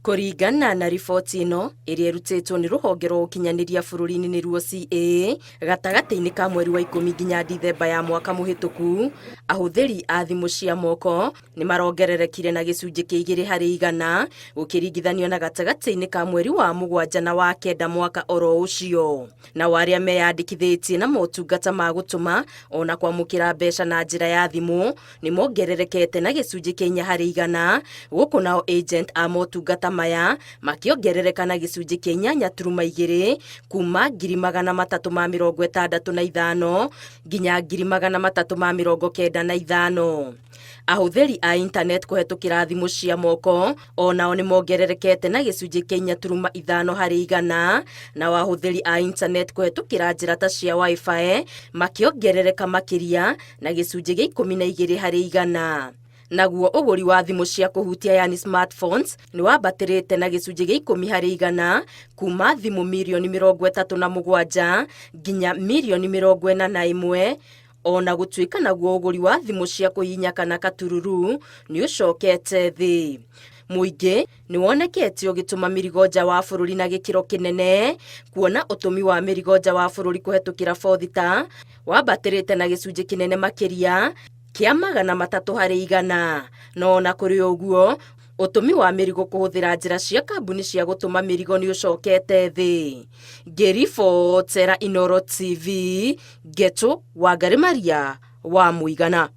Kũringana na riboti ĩno ĩrĩa ĩrutĩtwo nĩ rũhonge rwa ũkinyanĩria bũrũri-inĩ nĩruo CA, gatagatĩ-inĩ ka mweri wa ikũmi nginya Dithemba ya mwaka mũhĩtũku, ahũthĩri a thimũ cia moko nĩ marongererekire na gĩcunjĩ kĩa 2% gũkĩringithanio na gatagatĩ-inĩ ka mweri wa mũgwanja na wa kenda mwaka oro ũcio. Nao arĩa meyandĩkithĩtie na motungata ma gũtũma ona kwamũkĩra mbeca na njĩra ya thimũ nĩ mongererekete na gĩcunjĩ kĩa 4%, gũkũ nao agent a motungata maya makĩongerereka na gĩcunjĩ kĩa 8.2 kuma 365,000 nginya 395,000. Ahũthĩri a intaneti kũhetũkĩra thimũ cia moko o nao nĩ mongererekete na gĩcunjĩ kĩa 4.5%, nao ahũthĩri a intaneti kũhetũkĩra njĩra ta cia Wi-Fi makĩongerereka makĩria na gĩcunjĩ gĩa 12%. Naguo ũgũri wa thimũ cia kũhutia yani smartphones nĩ wambatĩrĩte na gĩcunjĩ gĩa 10% kuma thimũ mirioni 37 nginya mirioni 41, o na gũtuĩka naguo ũgũri wa thimũ cia kũhihinya kana katururu nĩ ũcokete thĩ. Mũingĩ nĩ wonekete ũgĩtũma mĩrigo nja wa bũrũri na gĩkĩro kĩnene, kuona ũtũmi wa mĩrigo nja wa bũrũri kũhetũkĩra bothita wambatĩrĩte na gĩcunjĩ kĩnene makĩria kĩa 300%. No ona kũrĩ ũguo, ũtũmi wa mĩrigo kũhũthĩra njĩra cia kambuni cia gũtũma mĩrigo nĩ ũcokete thĩ. Ngĩribotera Inooro TV, Ngetu Wangarĩ Maria wa Mũigana.